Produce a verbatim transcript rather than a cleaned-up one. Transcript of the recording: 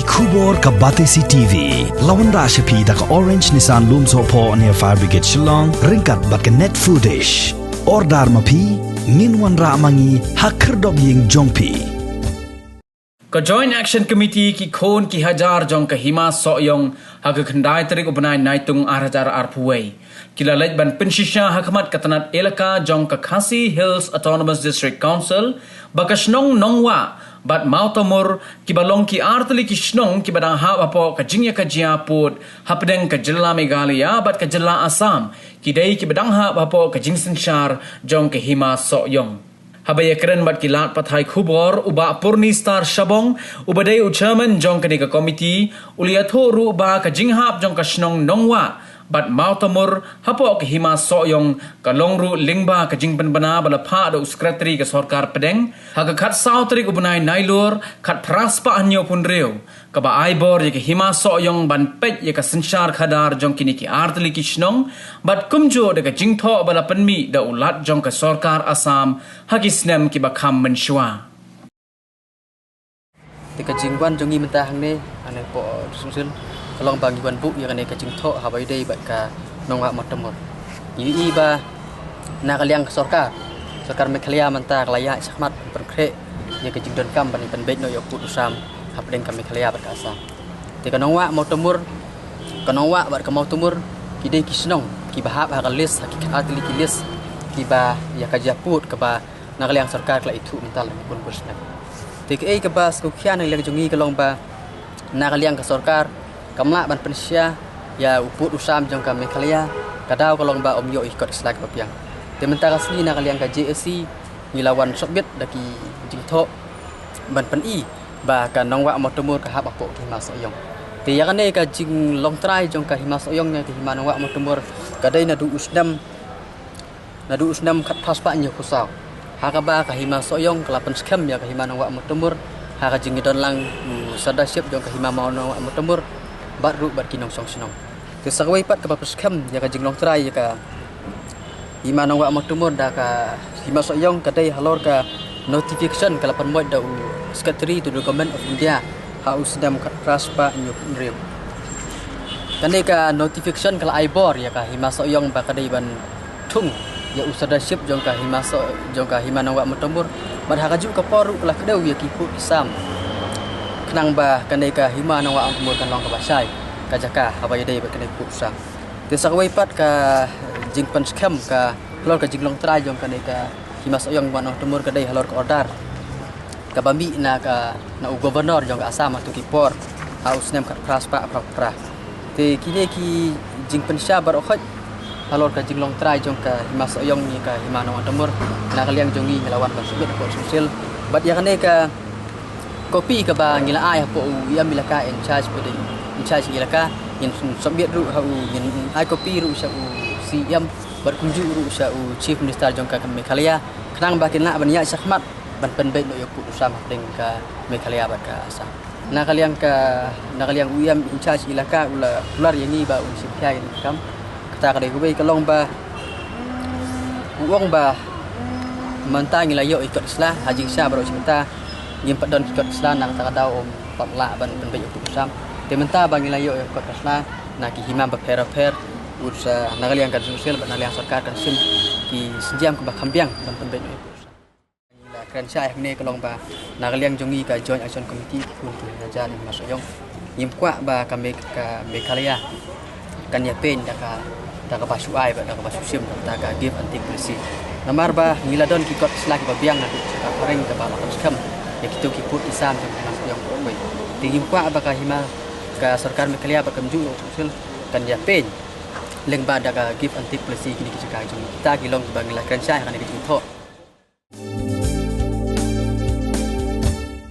Khubor ka Batesi T V la wanrah sha phi da ka Orange Nissan Lumsohphoh near Fire Brigade Shillong, ryngkat bad ka Net Foodish. Order ma phi, ngin wanrah ma ngi ha khyrdop ïing jong phi. Ka Joint Action Committee ki khun ki hajar jong ka Hima Sohiong ha ka khyndai tarik u bnai Naitung ar hajar arphew wei ki la leit ban pynshisha ha khmat ka tnat elaka jong ka Khasi Hills Autonomous District Council ba ka shnong Nongwah bad Mawtamur, kiba long ki artylli ki shnong kiba dang hap hapoh ka jingïakajia pud hapdeng ka jylla Meghalaya bad ka jylla Assam, ki dei kiba dang hap hapoh ka jingsynshar jong ka Hima Sohiong. Haba ïakren bad ki lad pathai khubor, u Bah Purnistar Shabong, uba dei u chairman jong kane ka komiti, u la ïathuh ruh ba ka jinghap jong ka shnong Nongwah bad Mawtamur hapoh ka Hima Sohiong ka long ruh lyngba ka jingpynbna ba la phah da u sekretari ka sorkar pdeng ha ka khatsaw tarik u bnai Nailur khatphra spah hynñiewphew hynriew, kaba ai bor ïa ka Hima Sohiong ban peit ïa ka synshar khadar jong kine ki artylli ki shnong bad kumjuh da ka jingthoh ba la pynmih da u lat jong ka sorkar Assam ha ki snem kiba kham mynshuwa. Te ka jingwan jong ngi mynta hangne, hangne hapoh Sumsel, ka long ba ngi wan buh ïa kane ka jingthoh haba ïadei bad ka Nongwah Mawtamur. Ngi ïohi ba na ka liang ka sorkar, sorkar Meghalaya mynta ka la ïaid shakhmat ban pynkhreh ïa ka jingdonkam ban pynbeit noh ïa u pud u sam hapdeng ka Meghalaya bad ka Assam. Te ka Nongwah Mawtamur, ka Nongwah bad ka Mawtamur ki dei ki shnong kiba hap ha ka list, ha ki artylli ki list kiba ïakajia pud kaba na ka liang sorkar ka la ithuh mynta la bun bun snem. Te kaei kaba sngewkhia na ka liang jong ngi ka long ba na ka liang ka sorkar kam lah ban pynshai ïa u pud u sam jong ka Meghalaya, ka daw ka long ba ym ïoh ïa ki kot ki sla kiba biang. Te mynta ka sngi na ka liang ka J A C ngi la wan submit da ki jingthoh ban pyni ba ka Nongwah Mawtamur ka hap hapoh ka Hima Sohiong. Te ïa kane ka jinglong trai jong ka Hima Sohiong ne ka Hima Nongwah Mawtamur ka dei naduh u snem, naduh u snem khatphra spah hynñiewphew saw, ha kaba ka Hima Sohiong ka la pynskhem ïa ka Hima Nongwah Mawtamur ha ka jingïadon lang u sardar chief jong ka Hima Nongwah Mawtamur bad ruh bad ki nongshong shnong. Te sa kawei pat kaba pynskhem ïa ka jinglong trai ïa ka Hima Nongwah Mawtamur da ka Hima Sohiong ka dei halor ka notification ka la pynbeit da u Secretary to the Government of India ha u snem khatphra spah hynñiewphew hynriew. Kane ka notification ka la ai bor ïa ka Hima Sohiong ba ka dei ban thung ïa u sardar chief jong ka Hima So-, jong ka Hima Nongwah Mawtamur. Bad ha kajuh ka por ruh ka la kdew ïa ki pud ki sam khnang ba kane ka Hima Nongwah Mawtamur kan long kaba shai ka jaka haba ïadei bad kane ka pud u sam. Te sa kawei pat ka jingpynskhem ka halor ka jinglong trai jong kane ka Hima Sohiong Nongwah Mawtamur ka dei halor ka order kaba mih na ka, na u governor jong ka Assam ha tu ki por ha u snem khatphra spah phra phra. Te kine ki jingpynshai baroh khoit halor ka jinglong trai jong ka Hima Sohiong ne ka Hima Nongwah Mawtamur, na ka liang jong ngi ngi la wan ban submit hapoh Sumsel. Bad ïa kane ka copy kaba ngi la ai hapoh u E M elaka, in charge, in charge elaka, ngin submit ruh ha u, ngin ai copy ruh sha u C E M bad kumjuh ruh sha u Chief Minister jong ka Meghalaya khnang ba kin lah ban ïaid shakhmat ban pynbeit noh ïa u pud u sam hapdeng ka Meghalaya bad ka Assam. Na ka liang ka, na ka liang u E M in charge elaka u la kular ïa ngi ba un shim khia ïa kane ka kam. Kata ka dei kawei, ka long ba u ong ba mynta ngi la ïoh ïa ki kot ki sla, ha jingshisha baroh shi katta ngim pat don ki kot ki sla, na kata ka daw ym pat lah ban pynbeit ïa u pud u sam. Te mynta ba ngi la ïoh ïa ki kot ki sla na ki hima bapher bapher, u sa na ka liang ka Sumsel bad na ka liang sorkar kan shim ki sienjam kiba kham biang ban pynbeit ïa u pud u sam. Ngi la kren shai hangne ka long ba na ka liang jong ngi ka Joint Action Committee, ki khun ki hajar jong ka Hima Sohiong, ngim kwah ba ka Me-, ka Meghalaya kan ïapeiñ da ka, da kaba shu ai bad da kaba shu shim, da ka give and take policy. Namar ba ngi la don ki kot ki sla kiba biang naduh ka phareng kaba la pynskhem ïa kito ki pud ki sam jong ka Hima Sohiong baroh kawei. Te ngim kwah ba ka hima, ka sorkar Meghalaya bad kumjuh u Sumsel kan ïapeiñ lyngba da ka give and take policy kine ki jaka jong ngi. Kita ki long kiba ngi la kren shai ha kane ka jingthoh.